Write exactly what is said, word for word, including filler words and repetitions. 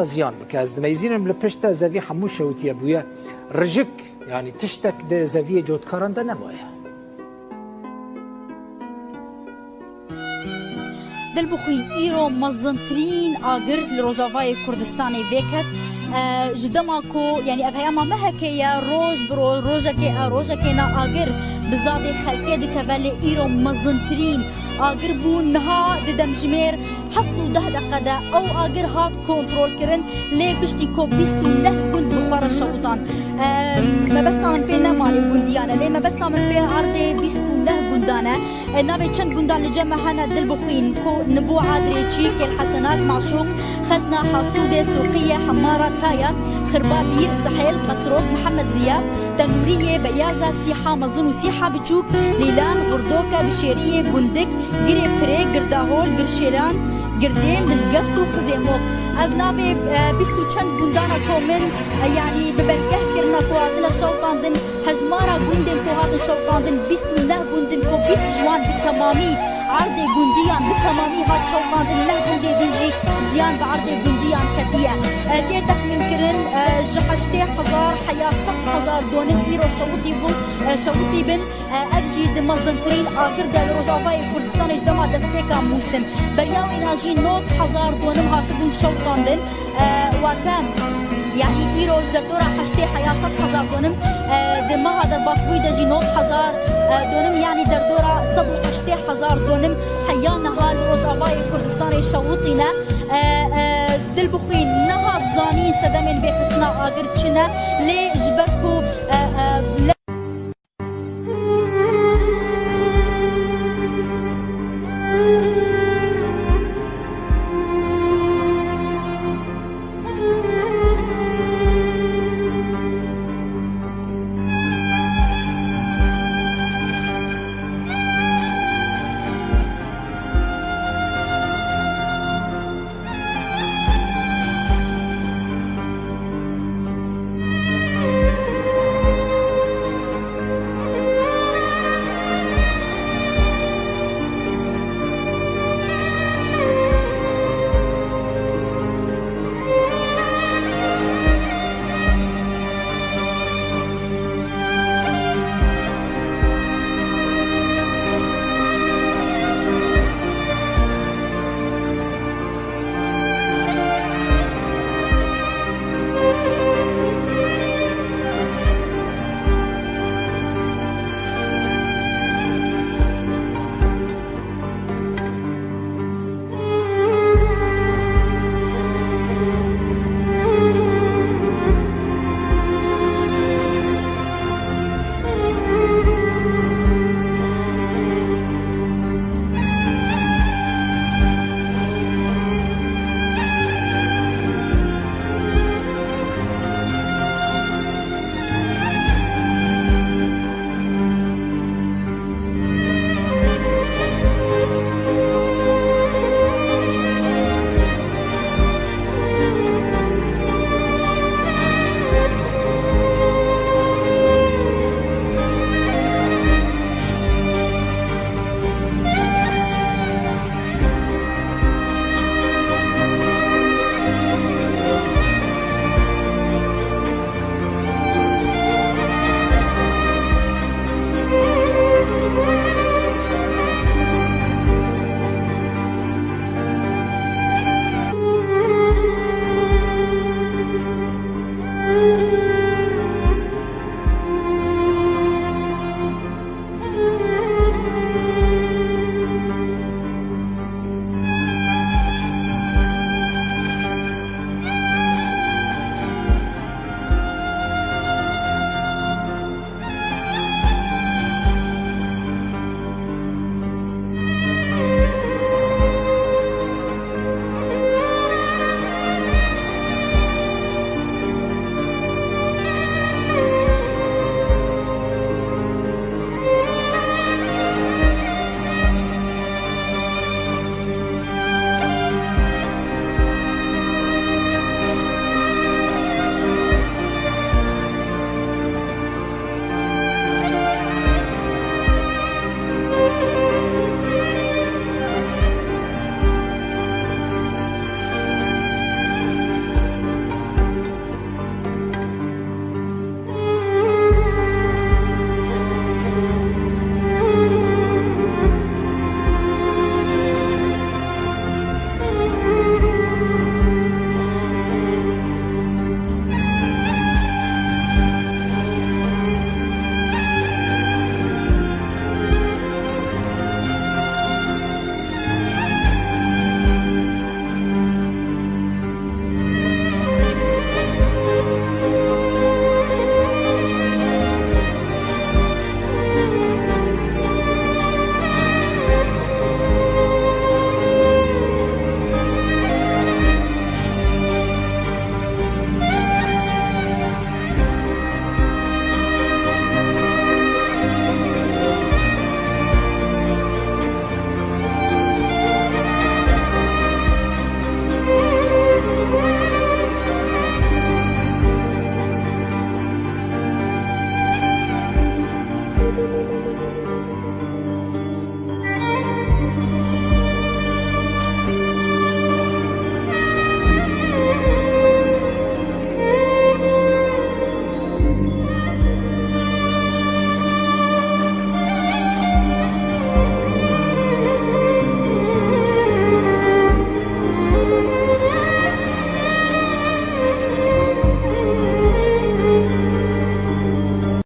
ziyan bike. Ez dimeyzînim li pişt te zevî hemû şewitiye bûye. Rijik, yanî tiştek di zeviyê cotkaran de nemaye. Dilbixwîn, îro mezintirîn agir li Rojavayê Kurdistanê vêket. E, ji dema ku, yanî ev heyama mehekê ye, roj bi roj, rojekê, e, rojekê na agir bi zadê xelkê dikeve, lê îro mezintirîn agir bû. Niha di demjimêr heft û deh deqe de ew agir hat kontrolkirin, lê piştî ku bîst û neh gund bi xwe re şewitan. E, mebesta min pê ne malê gundiyan e, lê mebesta min pê erdê bîst û neh gundan e. E, navê çend gundan li cem me hene, Dilbixwîn, ku, Nibo, Adirêçî, Kêl Hesenat, Maşûq, Xezna, Hasûdê, Sûqiyê, Hemara, Taya, Xirbabî, Sihêl, Mesrok, Mihemed Diyab, Tenûriyê, Beyaza, Sîha Mezin û Sîha Biçûk, Lîlan, Xurdoke, Bişêriyê, Gundik, Girê Pirê, Girdahol, Girşêran, Girdê, Mizgeft û Xizêmok. Ev navê, e, bîst û çend gundana ku min, e, yanî bi belgeh kirine ku hatine şewitandin, hejmara gundên ku hatin şewitandin bîst û neh gund in ku bîst ji wan bi temamî erdê gundiyan bi temamî hat şewitandin, neh gundê din jî ziyan bi erdê gundiyan ketiye. E, tê texmînkirin, e, ji heştê hezar heya sed hezar donim îro şewitî bûn, e, şewitî bin. E, ev jî di mezintirîn agir de li Rojavayê Kurdistanê ji dema destpêka mûsim. Beriya wêna jî nod hezar donim hatibûn şewitandin. E, wate, yanî îro ji derdora heştê heya sed hezar donim, e, di meha derbasbûyî de jî nod hezar, e, donim, yanî derdora sed û heştê hezar donim heya niha li Rojavayê Kurdistanê şewitîne. E, e, Dilbixwîn, niha zanîn sedemên vêxistina agir çi ne, lê ji ber ku, e, e,